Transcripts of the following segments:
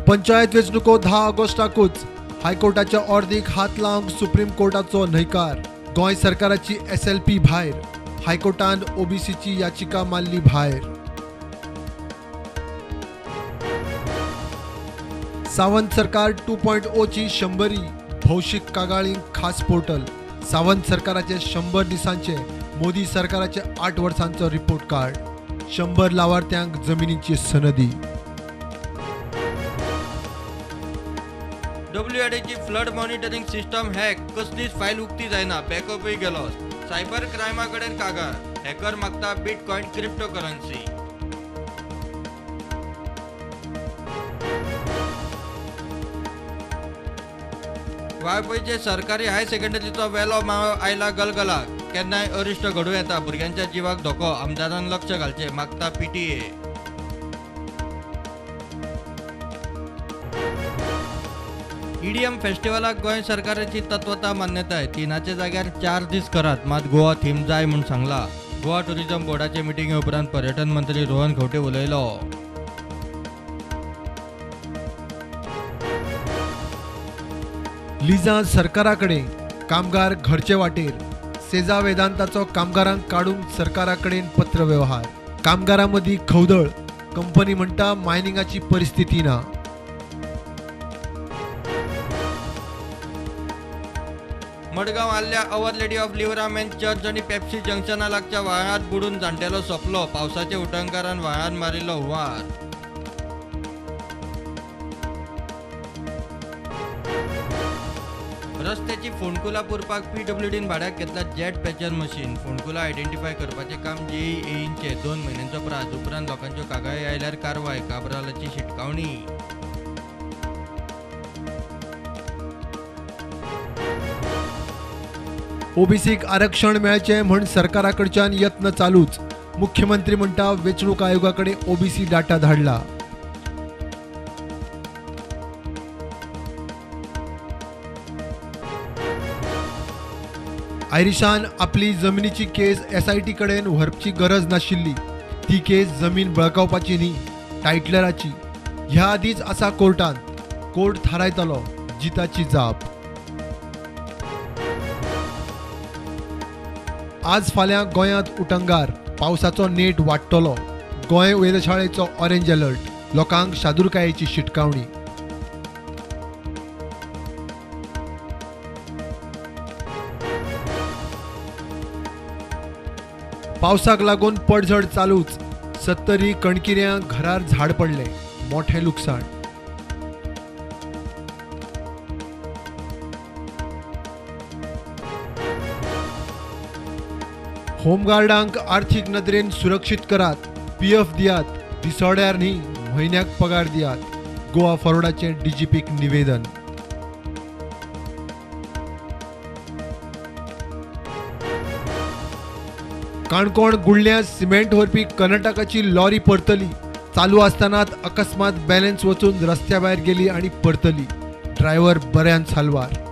पंचायत वेंचणुको 10 ऑगस्टाकूच. हायकोर्टाच्या ऑर्दीक हात लावंक सुप्रीम कोर्टाचो न्हयकार. गोंय सरकाराची SLP भायर. हायकोर्टान ओबीसीची याचिका मारली भायर. सावंत सरकार 2.0 ची 100 भौशीक कागाळींक खास पोर्टल. सावंत सरकाराचे 100 दिसांचे, मोदी सरकाराचे 8 वर्सांचो रिपोर्ट कार्ड. 100 लावार्थ्यांक जमिनीची सनदी. WADची फ्लड मॉनिटरिंग सिस्टम हॅक, कसलीच फायल उक्ती जायना, बॅकअपूय गेलो. सायबर क्रायमा कडेन कागाळ, हॅकर मागता बिटकॉयन क्रिप्टो करन्सी. वाळपयचे सरकारी हायर सेकंडरीचो वेलो माळो आयला गलगलाक, केन्नाय अरिश्ट घडूं येता, भुरग्यांच्या जिवाक धोको, आमदारान लक्ष घालचें मागता PTA. EDM फेस्टिवलाक गोंय सरकाराची तत्वता मान्यताय, 3च्या जाग्यार 4 दीस करात, मात गोवा थीम जाय म्हूण सांगला. गोवा टुरिझम बोर्डाचे मिटिंगे उपरांत पर्यटन मंत्री रोहन खंवटे उलयलो. लिजा सरकारा कडेन, कामगार घरचे वाटेर. सेजा वेदांताचो कामगारांक काडूंक सरकारा कडेन पत्रवेव्हार. कामगारां मदीं खवदळ, कंपनी म्हणटा मायनिंगाची परिस्थिती ना. मडगांव आल्ल्या Our Lady of Livramento church आनी पेप्सी जंक्शना लागच्या व्हाळांत बुडून जाण्टेलो सोंपलो. पावसाच्या उटंगारान व्हाळांत मारिल्लो हुंवार. रस्त्याची फोंडकुलां पुरपाक PWDन भाड्याक घेतला जेट पॅचर मशीन. फोंडकुलां आयडेंटिफाय करपाचें काम JEAंचें. 2 म्हयन्यांचो प्राज उपरांत लोकांच्यो कागाळी आयल्यार कारवाय, काब्रालाची शिटकावणी. ओबीसीक आरक्षण मेळचें म्हूण सरकारा कडच्यान यत्न चालूच. मुख्यमंत्री म्हणटा वेंचणूक आयोगा कडेन ओबीसी डाटा धाडला. आयरिशान आपली जमिनीची केस SIT कडेन व्हरपाची गरज नाशिल्ली. ती केस जमीन बळकावपाची न्ही, टायटलराची. ह्या आदींच आसा कोर्टांत. कोर्ट थारायतलो जिताची जाप. आज फाल्यां गोंयांत उटंगार, पावसाचो नेट वाडटलो. गोंय वेधशाळेचो ऑरेंज अलर्ट, लोकांक सादुरकायेची शिटकावणी. पावसाक लागून पडझड चालूच. 70 कणकिऱ्यां घरार झाड पडलें, मोठें लुकसाण. होमगार्डांक आर्थीक नदरेन सुरक्षीत करात, PF दियात, दिसवड्यार न्ही म्हयन्याक पगार दियात. गोवा फॉरवर्डाचें DGPक निवेदन. काणकोण गुडल्या सिमेंट व्हरपी कर्नाटकाची लॉरी परतली. चालू आसतनाच अकस्मात बॅलन्स वचून रस्त्या भायर गेली आनी परतली. ड्रायव्हर बऱ्यान साल्वार.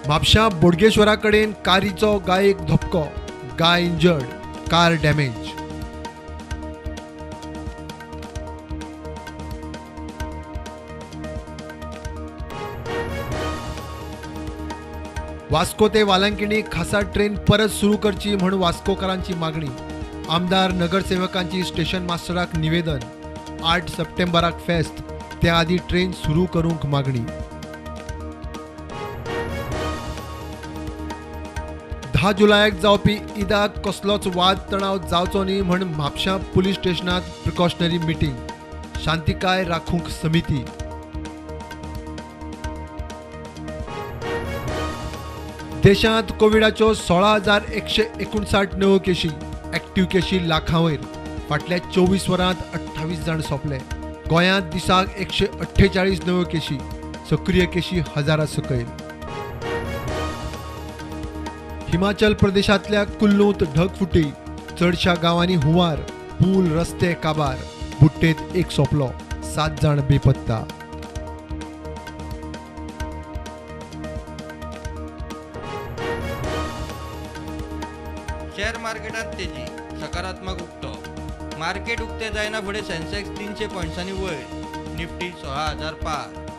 म्हापशां बोडगेश्वरा कडेन कारीचो गायेक धपको, गाय इंजर्ड, कार डॅमेज. वास्को ते वालांकिणी खासा ट्रेन परत सुरू करची म्हूण वास्कोकारांची मागणी. आमदार नगरसेवकांची स्टेशन मास्टराक निवेदन. 8 सप्टेंबराक फेस्त, त्या आदी ट्रेन सुरू करूंक मागणी. 10 जुलयाक जावपी ईदाक कसलोच वाद तणाव जावचो न्ही म्हूण म्हापशां पुलीस स्टेशनांत प्रिकॉशनरी मिटींग. शांतिकाय राखूंक समिती. देशांत कोविडाच्यो 16,159 नव्यो केशी, एक्टिव्ह केशी लाखां वयर. फाटल्या 24 वरांत 28 जाण सोंपले. गोंयांत दिसाक 148 नव्यो केशी, सक्रीय केशी हजारा सकयल. हिमाचल प्रदेशांतल्या कुल्लूंत ढगफुटी, चडशा गांवांनी हुंवार, पूल रस्ते काबार. बुट्टेंत 1 सोंपलो, 7 जाण बेपत्ता. शेअर मार्केटात तेजी, सकारात्मक उक्तो. मार्केट उक्ते जायना फुडें सेन्सेक्स 300 पॉयंट्सांनी वयर, निफ्टी 16,000 पार.